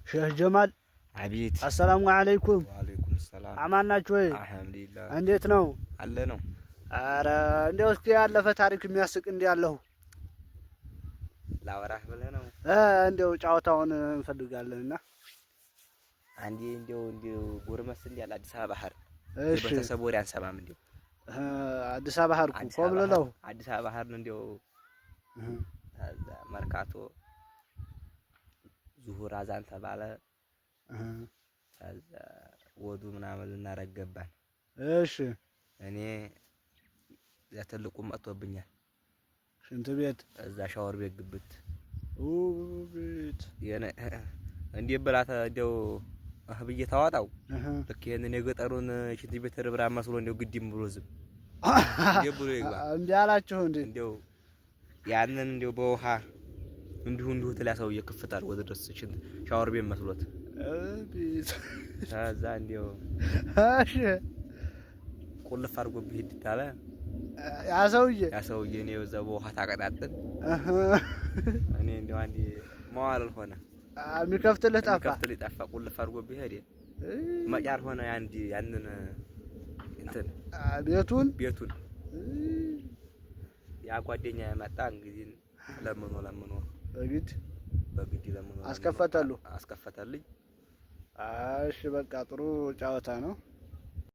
ሼህ ጀማል። አቤት። አሰላሙ አለይኩም። ወአለይኩም ሰላም። አማን ናችሁ ወይ? አልሐምዱሊላህ። እንዴት ነው? አለ ነው። አረ እንዲያው እስኪ ያለፈ ታሪክ የሚያስቅ እንዲህ ያለሁ ላወራህ ብለህ ነው? እንዲያው ጨዋታውን እንፈልጋለን እና አንዴ እንዲያው ጎርመስ እንዲህ ያለ አዲስ አበባ ባህር እሺ፣ ቤተሰብ ወሬ አንሰማም። እንዲያው አዲስ አበባ ሄድኩ ኮብልለው አዲስ አበባ ባህር እንዲያው እዛ መርካቶ ዙሁር አዛን ተባለ። ከዛ ወዱ ምናምን ልናረግ ገባን። እሺ፣ እኔ ትልቁ መጥቶብኛል። ሽንት ቤት እዛ ሻወር ቤት ግብት ቤት እንዲህ ብላ እንዲያው ብዬ ታዋጣው ልክ ይሄንን የገጠሩን ሽንት ቤት ርብራ መስሎ እንዲያው ግድም ብሎ ዝም እንዲያው ብሎ ይግባ። እንዲህ አላችሁ እንዴ? እንዲያው ያንን እንዲያው በውሃ እንዲሁ እንዲሁ ትላ ሰውዬ ክፍት አድርጎ ድረስ ሽንት ሻወር ቤት መስሎት ከዛ እንዲያው እሺ ቁልፍ አድርጎብህ ሂድ አለ ያ ሰውዬ። ያ ሰውዬ እኔ እዛ በውሃ ታቀጣጥል እኔ እንዲያው አንዴ መዋል ሆነ። የሚከፍትልህ ጠፋ። የሚከፍትልህ ጠፋ። ቁልፍ አድርጎብህ ሄደ። መጫር ሆነ ያንዲ ያንን እንትን ቤቱን ያ ጓደኛ የመጣ እንግዲህ ለምኖ ለምኖ በግድ በግድ ለምኖ አስከፈተሉ አስከፈተልኝ። እሺ በቃ ጥሩ ጨዋታ ነው።